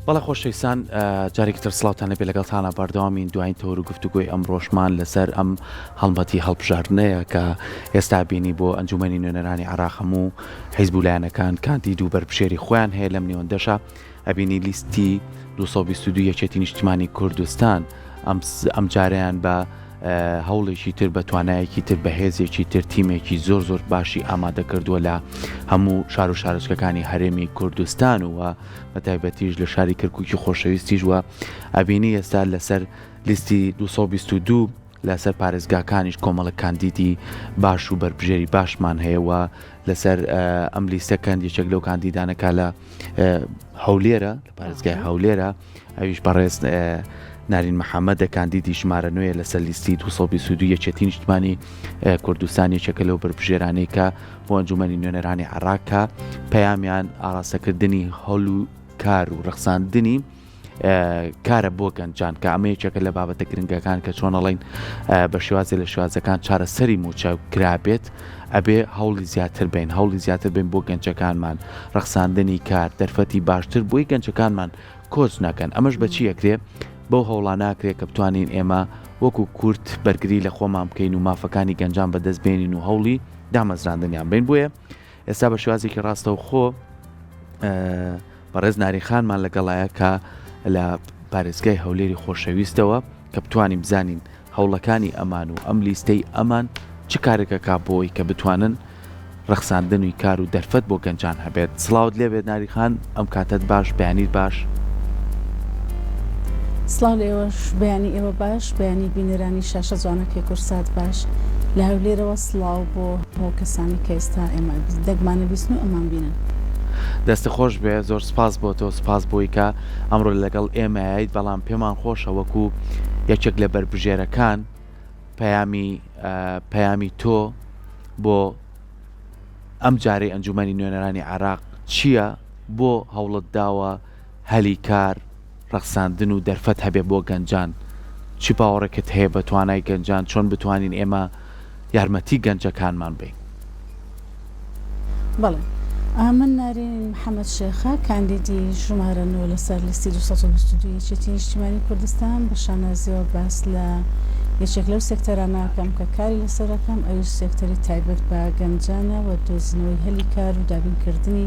بەڵێ خۆشەویستان جارێکی تر سڵاوتان لەبێ لەگەڵتانە بەردەوامین دوایین تەور و گفتوگۆی ئەمڕۆشمان لەسەر ئەم هەڵمەتی هەڵبژاردنەیە کە ئێستا بینی بۆ ئەنجومەنی نوێنەرانی عێراق هەموو حیزب و لایەنەکان کاندید و بەربژێری خۆیان هەیە لەم نێوەندەشا ئەبینی لیستی 222 یەکێتی نیشتیمانی کوردستان ئەم جارەیان بە هەوڵێکی تر بە توانایەکی تر بە هێزێکی تر تیمێکی زۆر زۆر باشی ئامادە کردووە لە هەموو شار و شارۆچکەکانی هەرێمی کوردستان و بە تایبەتیش لە شاری کەرکوکی خۆشەویستیش و ئەبینی ئێستا لەسەر لیستی 222 لەسەر پارێزگاکانیش کۆمەڵە کاندیدی باش و بەربژێری باشمان هەیە و لەسەر ئەم لیستە کەند یەکێک لەو کاندیدانەکە لە هەولێرە لە پارێزگای هەولێرە ئەویش بەڕێز نارین محەممەدە کاندیدی ژمارە نوێ لەسەر لیستی 222 یەکێتی نیشتمانی کوردستان یەکێکە لەو بەربژێرانەی کە بۆ ئەنجومەنی نوێنەرانی عێراق کە پەیامیان ئاراستەکردنی هەل و کار و ڕەخساندنی کارە بۆ گەنجان کە ئەمە یەکێکە لە بابەتە گرنگەکان کە چۆن ئەڵین بە شێوازێ لە شێوازەکان چارەسەری موچە کرابێت ئەبێ هەوڵی زیاتر بین هەوڵی زیاتر بین بۆ گەنجەکانمان ڕەخساندنی کار دەرفەتی باشتر بۆی گەنجەکانمان کۆچ نەکەن ئەمەش بەچی ئەکرێ بەو هەوڵانە ئەکرێ کە بتوانین ئێمە وەکو کورد بەرگری لە خۆمان بکەین و مافەکانی گەنجان بەدەست بێنین و هەوڵی دامەزراندنیان بین بۆیە ئێستا بە شێوازێکی ڕاستەوخۆ بەڕێز ناری خانمان لەگەڵایە کە لە پارێزگای هەولێری خۆشەویستەوە کە بتوانین بزانین هەوڵەکانی ئەمان و ئەم لیستەی ئەمان چ کارێک ئەکا بۆی کە بتوانن ڕەخساندنی کار و دەرفەت بۆ گەنجان هەبێت. سڵاوت لێبێت ناری خان ئەم کاتەت باش بەیانیت باش. سڵاو لە ئێوەش بەیانی ئێوە باش بەیانی بینەرانی شاشە جوانەکەی کوردسات باش لە هەولێرەوە سڵاو بۆ هەموو کەسانی کە ئێستا ئێمە دەنگمان ئەبیستن و ئەمان بینن. دەستت خۆش بێ زۆر سپاس بۆ تۆ سپاس بۆی کە ئەمڕۆ لەگەڵ ئێمەیت بەڵام پێمان خۆشە وەکو یەکێک لە بەربژێرەکان پەیامی پەیامی تۆ بۆ ئەم جارەی ئەنجومەنی نوێنەرانی عێراق چییە بۆ هەوڵت داوە هەلی کار ڕەخساندن و دەرفەت هەبێ بۆ گەنجان چ باوەڕێکت هەیە بە توانای گەنجان چۆن بتوانین ئێمە یارمەتی گەنجەکانمان بەین؟ بەڵێ من نارین محەمەد شێخە کاندیدی ژمارە نۆ لەسەر لیستی 222 یەکێتی نیشتیمانی کوردستان بە شانازیەوە باس لە یەکێک لەو سێکتەرانە ئەکەم کە کاری لەسەر ئەکەم ئەویش سێکتەری تایبەت بە گەنجانە و دۆزینەوەی هەلی کار و دابینکردنی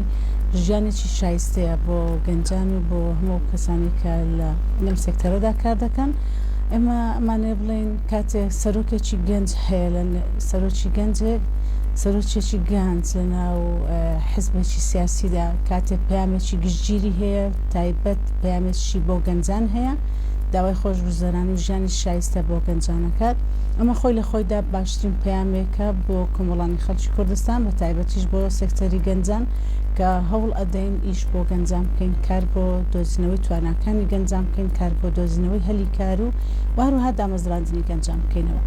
ژیانێکی شایستەیە بۆ گەنجان و بۆ هەموو ئەو کەسانەی کە لە لەم سێکتەرەدا کار دەکەن ئێمە ئەمانەوێ بڵێین کاتێک سەرۆکێکی گەنج هەیە لە سەرۆکی گەنجێک سەرۆکێکی گەنج لە ناو حزبێکی سیاسیدا کاتێک پەیامێکی گشتگیری هەیە تایبەت پەیامێکی بۆ گەنجان هەیە داوای خۆشگوزەرانی و ژیانی شایستە بۆ گەنجان ئەکات ئەمە خۆی لە خۆیدا باشترین پەیامێکە بۆ کۆمەڵانی خەڵکی کوردستان بە تایبەتیش بۆ سێکتەری گەنجان کە هەوڵ ئەدەین ئیش بۆ گەنجان بکەین کار بۆ دۆزینەوەی تواناکانی گەنجان بکەین کار بۆ دۆزینەوەی هەلی کار و و هەروەها دامەزراندنی گەنجان بکەینەوە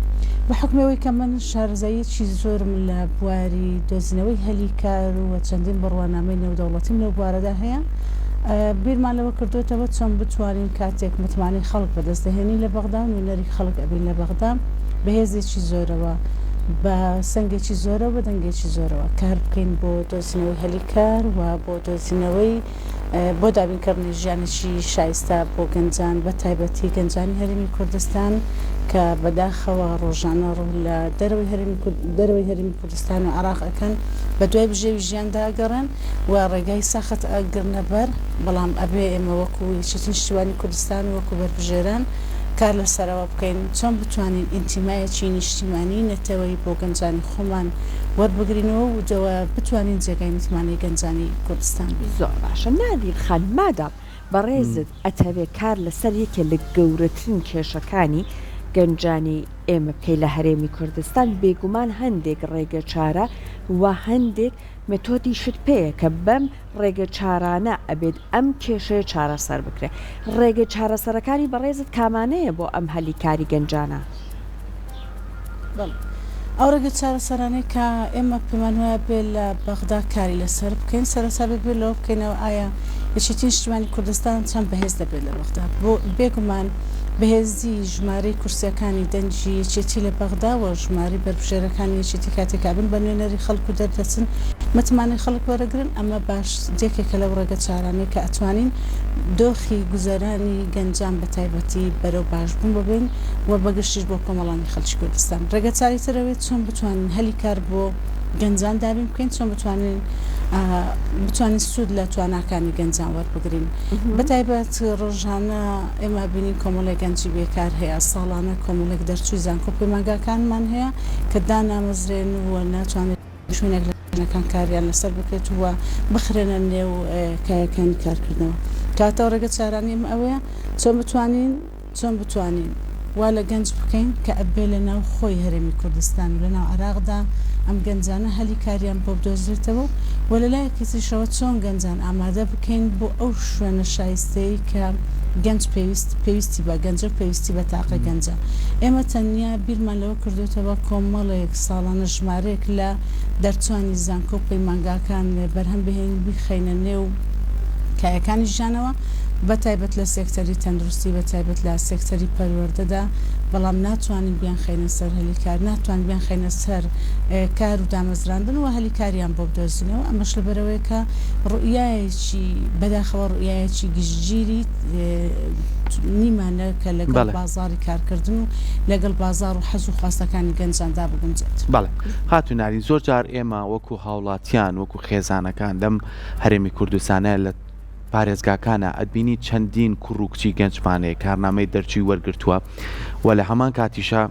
بە حوکمی ئەوەی کە من شارەزاییەکی زۆرم لە بواری دۆزینەوەی هەلی کار و چەندین بڕوانامەی نێودەوڵەتیم لەو بوارەدا هەیە بیرمان لەوە کردۆتەوە چۆن بتوانین کاتێک متمانەی خەڵک بەدەست دەهێنین لە بەغدا و نوێنەری خەڵک ئەبین لە بەغدا بە هێزێکی زۆرەوە بە سەنگێکی زۆرەوە بە دەنگێکی زۆرەوە کار بکەین بۆ دۆزینەوەی هەلی کار و بۆ دۆزینەوەی بۆ دابینکردنی ژیانێکی شایستە بۆ گەنجان بە تایبەتی گەنجانی هەرێمی کوردستان کە بەداخەوە ڕۆژانە ڕوو لە دەرەوەی هەرێمی دەرەوەی هەرێمی کوردستان و عێراق ئەکەن بە دوای بژێوی ژیاندا ئەگەڕێن و ڕێگای سەخت ئەگرنە بەر بەڵام ئەبێ ئێمە وەکو یەکێتی نیشتیمانی کوردستان و وەکو بەربژێران کار لەسەرەوە بکەین چۆن بتوانین ئینتیمایەکی نیشتیمانی نەتەوەیی بۆ گەنجانی خۆمان وەربگرینەوە و دەوە بتوانین جێگای متمانەی گەنجانی کوردستان بین. زۆر باشە نادین خان مادام بەڕێزت ئەتەوێ کار لەسەر یەکێ لە گەورەترین کێشەکانی گەنجانی ئێمە بکەی لە هەرێمی کوردستان بێگومان هەندێک ڕێگەچارە و هەندێک مێتۆدیشت پێیە کە بەم ڕێگە چارانە ئەبێت ئەم کێشەیە چارەسەر بکرێت ڕێگە چارەسەرەکانی بەڕێزت کامانەیە بۆ ئەم هەلی کاری گەنجانە؟ بەڵێ ئەو ڕێگە چارەسەرانەی کە ئێمە پێمان وایە بێ لە بەغدا کاری لەسەر بکەین سەرەتا بێ بیر لەوە بکەینەوە ئایا یەکێتی نیشتیمانی کوردستان چەند بەهێز دەبێت لە بەغدا بۆ بێگومان بەهێزی ژمارەی کورسیەکانی دەنگی یەکێتی لە بەغدا و ژمارەی بەربژێرەکانی یەکێتی کاتێک ئەبن بە نوێنەری خەڵک و دەردەچن. متمانەی خەڵک وەرەگرن، ئەمە باش یەکێکە لەو ڕێگە چارانەی کە ئەتوانین دۆخی گوزەرانی گەنجان بە تایبەتی بەرەو باشبوون ببەین و بە گشتیش بۆ کۆمەڵانی خەڵکی کوردستان. ڕێگە چاری تر ئەوەیە چۆن بتوانین هەلی کار بۆ گەنجان دابین بکەین، چۆن بتوانین بتوانین سوود لە تواناکانی گەنجان وەربگرین. بە تایبەت ڕۆژانە ئێمە ئەبینین کۆمەڵێک گەنجی بێکار هەیە، ساڵانە کۆمەڵێک دەرچووی زانکۆ و پەیمانگاکانمان هەیە کە دانامەزرێن و ناتوانرێت شوێنێک لە شوێنەکان کاریان لەسەر بکرێت و بخرێنە نێو کایەکانی کارکردنەوە. کەواتە ڕێگە چارانی ئێمە ئەوەیە چۆن بتوانین چۆن بتوانین وا لە گەنج بکەین کە ئەبێ لە ناو خۆی هەرێمی کوردستان و لە ناو عێراقدا ئەم گەنجانە هەلی کاریان بۆ بدۆزرێتەوە و لە لایەکی تریشەوە چۆن گەنجان ئامادە بکەین بۆ ئەو شوێنە شایستەیەی کە گەنج پێویست پێویستی بە گەنجە و پێویستی بە تاقە گەنجە. ئێمە تەنیا بیرمان لەوە کردۆتەوە کۆمەڵێک ساڵانە ژمارەیەک لە دەرچوانی زانکۆ و پەیمانگاکان بەرهەم بهێنین بیخەینە نێو کایەکانی ژیانەوە بە تایبەت لە سێکتەری تەندروستی بە تایبەت لە سێکتەری پەروەردەدا بەڵام ناتوانین بیانخەینە سەر هەلی کار ناتوانین بیانخەینە سەر کار و دامەزراندن و هەلی کاریان بۆ بدۆزینەوە ئەمەش لەبەرئەوەیە کە ڕوئیایەکی بەداخەوە ڕوئیایەکی گشتگیری نیمانە کە لەگەڵ بازاڕی کارکردن و لەگەڵ بازاڕ و حەز و خواستەکانی گەنجاندا بگونجێت. بەڵێ خاتوو نارین زۆر جار ئێمە وەکو هاوڵاتیان وەکو خێزانەکان لەم هەرێمی کوردستانە لە پارێزگاکانە ئەتبینی چەندین کوڕ و کچی گەنجمان هەیە کارنامەی دەرچووی وەرگرتووە و لە هەمان کاتیشا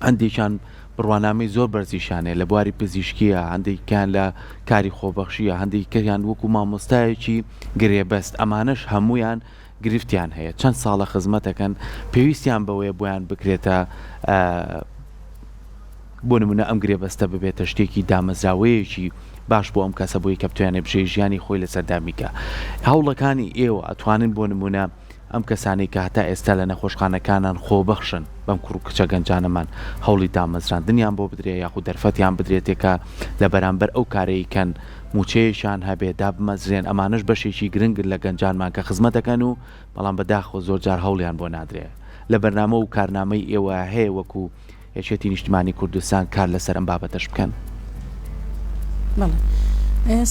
هەندێکیان بڕوانامەی زۆر بەرزیشیان هەیە لە بواری پزیشکیە هەندێکیان لە کاری خۆبەخشیە هەندێکیان وەکو مامۆستایەکی گرێبەست ئەمانەش هەمویان گرفتیان هەیە چەند ساڵە خزمەتەکەن پێویستیان بەوەیە بۆیان بکرێتە بۆ نمونە ئەم گرێبەستە ببێتە شتێکی دامەزراوەیەکی باش بۆ ئەم کەسە بۆی کە بتوانێت بژێوی ژیانی خۆی لەسەر دابینکا هەوڵەکانی ئێوە ئەتوانن بۆ نمونە ئەم کەسانەی کە هەتا ئێستا لە نەخۆشخانەکانان خۆبەخشن بەم کوڕ و کچە گەنجانەمان هەوڵی دامەزراندنیان بۆ بدرێ یاخود دەرفەتیان بدرێتێ کە لە بەرامبەر ئەو کارەی کەن موچەیەکیان هەبێ دابمەزرێن ئەمانەش بەشێکی گرنگن لە گەنجانمان کە خزمەت دەکەن و بەڵام بەداخەوە زۆر جار هەوڵیان بۆ نادرێ لە بەرنامە و کارنامەی ئێوە هەیە وەکو یەکێتی نیشتمانی کوردستان کار لەسەر ئەم بابەتەش بکەن؟ بەڵێ.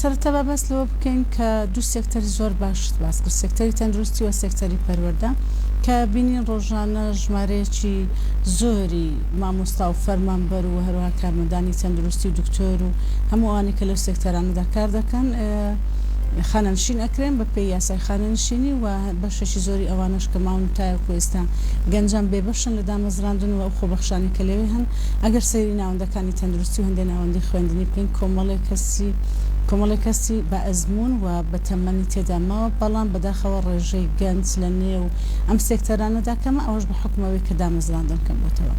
سەرەتا با باس لەوە بکەین کە دوو سێکتەری زۆر باشت باس کرد، سێکتەری تەندروستی و سێکتەری پەروەردە، کە بینین ڕۆژانە ژمارەیەکی زۆری مامۆستا و فەرمانبەر و هەروەها کارمەندانی تەندروستی و دکتۆر و هەموو ئەوانەی کە لەو سێکتەرانەدا کار دەکەن خانەنشین ئەکرێن بە پێی یاسای خانەنشینی و بەشێکی زۆری ئەوانەش کە ماون تاوەکو ئێستا گەنجان بێبەشن لە دامەزراندن و ئەو خۆبەخشانەی کە لەوێ هەن، ئەگەر سەیری ناوەندەکانی تەندروستی و هەندێ ناوەندی خوێندنی بکەین کۆمەڵێک کەسی کۆمەڵێک کەسی بە ئەزموون و بە تەمەنی تێدا ماوە، بەڵام بەداخەوە ڕێژەی گەنج لە نێو ئەم سێکتەرانەدا کەمە، ئەوەش بە حوکم ئەوەی کە دامەزراندن کەم بۆتەوە.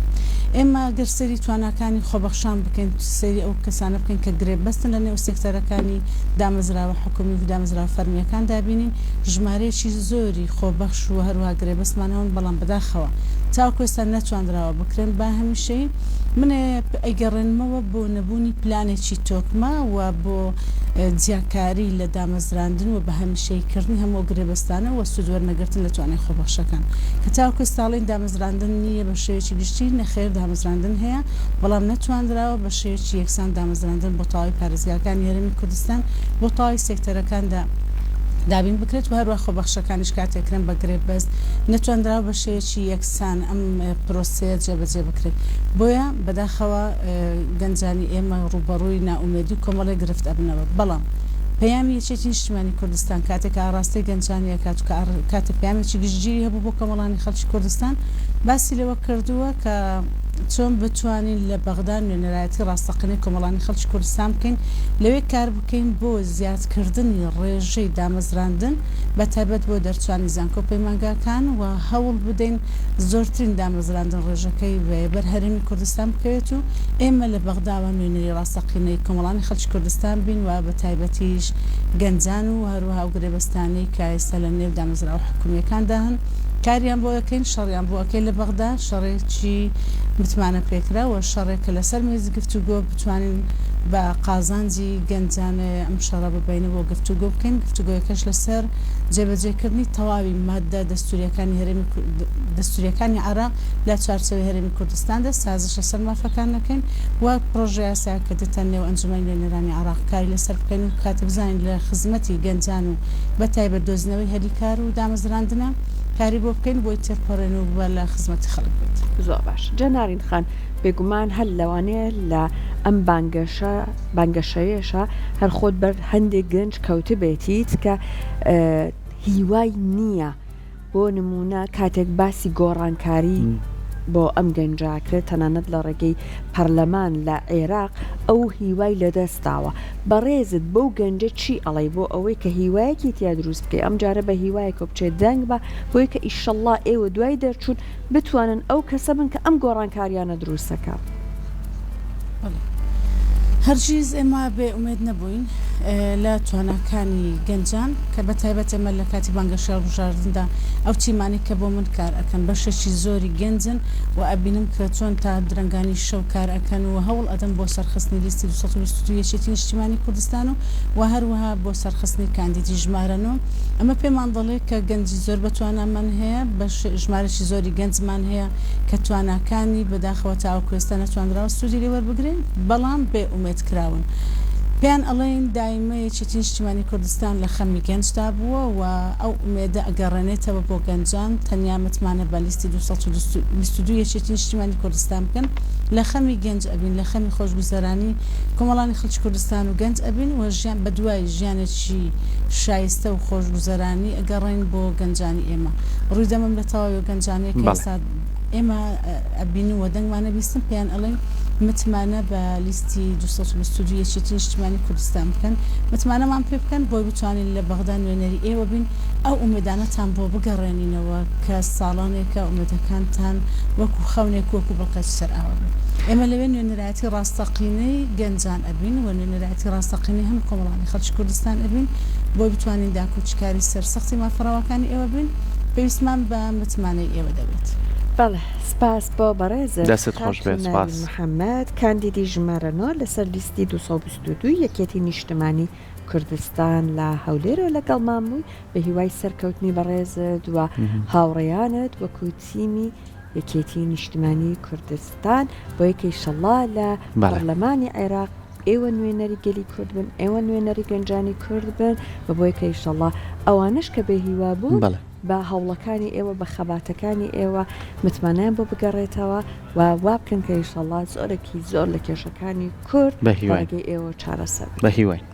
ئێمە گەر سەیری تواناکانی خۆبەخشان بکەین، سەیری ئەو کەسانە بکەین کە گرێبەستن لە نێو سێکتەرەکانی دامەزراوە حکوومی و دامەزراوە فەرمییەکاندا بینین ژمارەیەکی زۆری خۆبەخش و هەروەها گرێبەستمان هەون، بەڵام بەداخەوە تاوەکو ئێستا نەتواندراوە بکرێن بە هەمیشەیی. من ئەیگەڕێنمەوە بۆ نەبوونی پلانێکی تۆکمە و بۆ جیاکاری لە دامەزراندن و بە هەمیشەیی کردنی هەموو ئەو گرێبەستانە و سوود وەرنەگرتن لە توانای خۆبەخشەکان کە تاوەکو ئێستا ئەڵێین دامەزراندن نییە بە شێوەیەکی گشتی، نەخێر دامەزراندن هەیە بەڵام نەتواندراوە بە شێوەیەکی یەکسان دامەزراندن بۆ تەواوی پارێزگاکانی هەرێمی کوردستان بۆ تەواوی سێکتەرەکاندا دابین بکرێت و هەروەها خۆبەخشەکانیش کاتێک کرێن بە گرێبەست نەتواندراوە بە شێوەیەکی یەکسان ئەم پرۆسەیە جێبەجێ بکرێت بۆیە بەداخەوە گەنجانی ئێمە ڕووبەڕووی نائومێدی و کۆمەڵێک گرفت ئەبنەوە بەڵام پەیامی یەکێتی نیشتیمانی کوردستان کاتێک کە ئاڕاستەی گەنجانی ئەکات و کاتێک پەیامێکی گشتگیری هەبوو بۆ کۆمەڵانی خەڵکی کوردستان باسی لەوە کردووە کە چۆن بتوانین لە بەغدا نوێنەرایەتی ڕاستەقینەی کۆمەڵانی خەڵکی کوردستان بکەین لەوێ کار بکەین بۆ زیادکردنی ڕێژەی دامەزراندن بە تایبەت بۆ دەرچوانی زانکۆ و پەیمانگاکان و هەوڵ بدەین زۆرترین دامەزراندن ڕێژەکەی بەر هەرێمی کوردستان بکەوێت و ئێمە لە بەغداوە نوێنەری ڕاستەقینەی کۆمەڵانی خەڵکی کوردستان بین و بە تایبەتیش گەنجان و هەروەها ئەو گرێبەستانەی کە ئێستا لە نێو دامەزراوە حکومییەکاندا هەن کاریان بۆ ئەکەین، شەڕیان بۆ ئەکەین لە بەغدا، شەڕێکی متمانە پێکراو و شەڕێک کە لەسەر مێزی گفتوگۆ بتوانین. بە قازانجی گەنجانەیە ئەم شەڕە ببەینەوە و گفتوگۆ بکەین، گفتوگۆیەکەش لەسەر جێبەجێکردنی تەواوی ماددە دەستوورییەکانی هەرێمی دەستوورییەکانی عێراق لە چوارچێوەی هەرێمی کوردستاندا سازش لەسەر مافەکان نەکەین و پڕۆژەیاسایەک کە دێتە نێو ئەنجومەنی نوێنەرانی عێراق کاری لەسەر بکەین و کاتێ بزانین لە خزمەتی گەنجان و بە تایبەت دۆزینەوەی هەلی کار و دامەزراندنە کاری بۆ بکەین بۆی تێپەڕێن و بە لە خزمەتی خەڵک بێت. زۆر باش جا نارین خان بێگومان هەر لەوانەیە لە ئەم بانگەشە بانگەشەیەشا هەر خۆت بەر هەندێک گەنج کەوتبێتیت کە هیوای نییە بۆ نموونە کاتێک باسی گۆڕانکاری بۆ ئەم گەنجە ئەکرێت تەنانەت لە ڕێگەی پەرلەمان لە عێراق ئەو هیوای لەدەست داوە بەڕێزت بەو گەنجە چی ئەڵێی بۆ ئەوەی کە هیوایەکی تیا دروست بکەی ئەم جارە بە هیوایەکەوە بچێت دەنگ بە بۆی کە ئیشەڵڵا ئێوە دوای دەرچوون بتوانن ئەو کەسە بن کە ئەم گۆڕانکاریانە دروست ئەکا. بەڵێ هەرگیز ئێمە بێ ئومێد نەبووین لە تواناکانی گەنجان کە بە تایبەت ئێمە لە کاتی بانگەشەی هەڵبژاردندا ئەو تیمانەی کە بۆ من کار ئەکەن بەشێکی زۆری گەنجن و ئەبینم کە چۆن تا درەنگانی شەو کار ئەکەن و هەوڵ ئەدەن بۆ سەرخستنی لیستی 222 یەکێتی نیشتیمانی کوردستان و و هەروەها بۆ سەرخستنی کاندیدی ژمارە نۆ ئەمە پێمان دەڵێ کە گەنجی زۆر بەتوانامان هەیە بەش ژمارەکی زۆری گەنجمان هەیە کە تواناکانی بەداخەوە تاوەکو ئێستا نەتوانراوە سوودی لێ وەربگرین بەڵام بێ ئومێد کراون پێیان ئەڵێین دایمە یەکێتی نیشتیمانی کوردستان لە خەمی گەنجدا بووە و ئەو ئومێدە ئەگەڕێنێتەوە بۆ گەنجان تەنیا متمانە بە لیستی 222 یەکێتی نیشتیمانی کوردستان بکەن لە خەمی گەنج ئەبین لە خەمی خۆشگوزەرانی کۆمەڵانی خەڵکی کوردستان و گەنج ئەبین و ژیان بەدوای ژیانێکی شایستە و خۆشگوزەرانی ئەگەڕێین بۆ گەنجانی ئێمە ڕووی دەمم لە تەواوی ئەو گەنجانەیە کە ئێستا ئێمە ئەبینن و دەنگمان ئەبیستن پێیان ئەڵێین متمانە بە لیستی 222 یەکێتی نیشتیمانی کوردستان بکەن متمانەمان پێ بکەن بۆی بتوانین لە بەغدا نوێنەری ئێوە بین ئەو ئومێدانەتان بۆ بگەڕێنینەوە کە ساڵانێکە ئومێدەکانتان وەکو خەونێک وەکو بڵقێکی سەر ئاوە بن ئێمە لەوێ نوێنەرایەتی ڕاستەقینەی گەنجان ئەبین و نوێنەرایەتی ڕاستەقینەی هەموو کۆمەڵانی خەڵکی کوردستان ئەبین بۆی بتوانین داکۆکیکاری سەرسەختی مافە ڕەواکانی ئێوە بین پێویستمان بە متمانەی ئێوە دەبێت. بەڵێ سپاس بۆ بەڕێزت دەستت خۆش خاتوو بێت نارین سپاس. محەمەد کاندیدی ژمارە نۆ لەسەر لیستی 222 یەکێتی نیشتمانی کوردستان لە هەولێرەوە لەگەڵمان بووی بە هیوای سەرکەوتنی بەڕێزت و هاوڕێیانت وەکو تیمی یەکێتی نیشتمانی کوردستان بۆ یەکە ئیشەڵا لە بەڵێ. پەڕلەمانی عێراق ئێوە نوێنەری گەلی کورد بن ئێوە نوێنەری گەنجانی کورد بن و بۆ یەکە ئیشەڵا ئەوانەش کە بێ هیوا بوون بەڵێ. بە هەوڵەکانی ئێوە بە خەباتەکانی ئێوە متمانەیان بۆ بگەڕێتەوە و وا بکەن کە ئیشەڵا زۆرێکی زۆر لە کێشەکانی کورد بە لە هیواین. ڕێگەی ئێوە چارەسەر بە بکرێت. هیواین.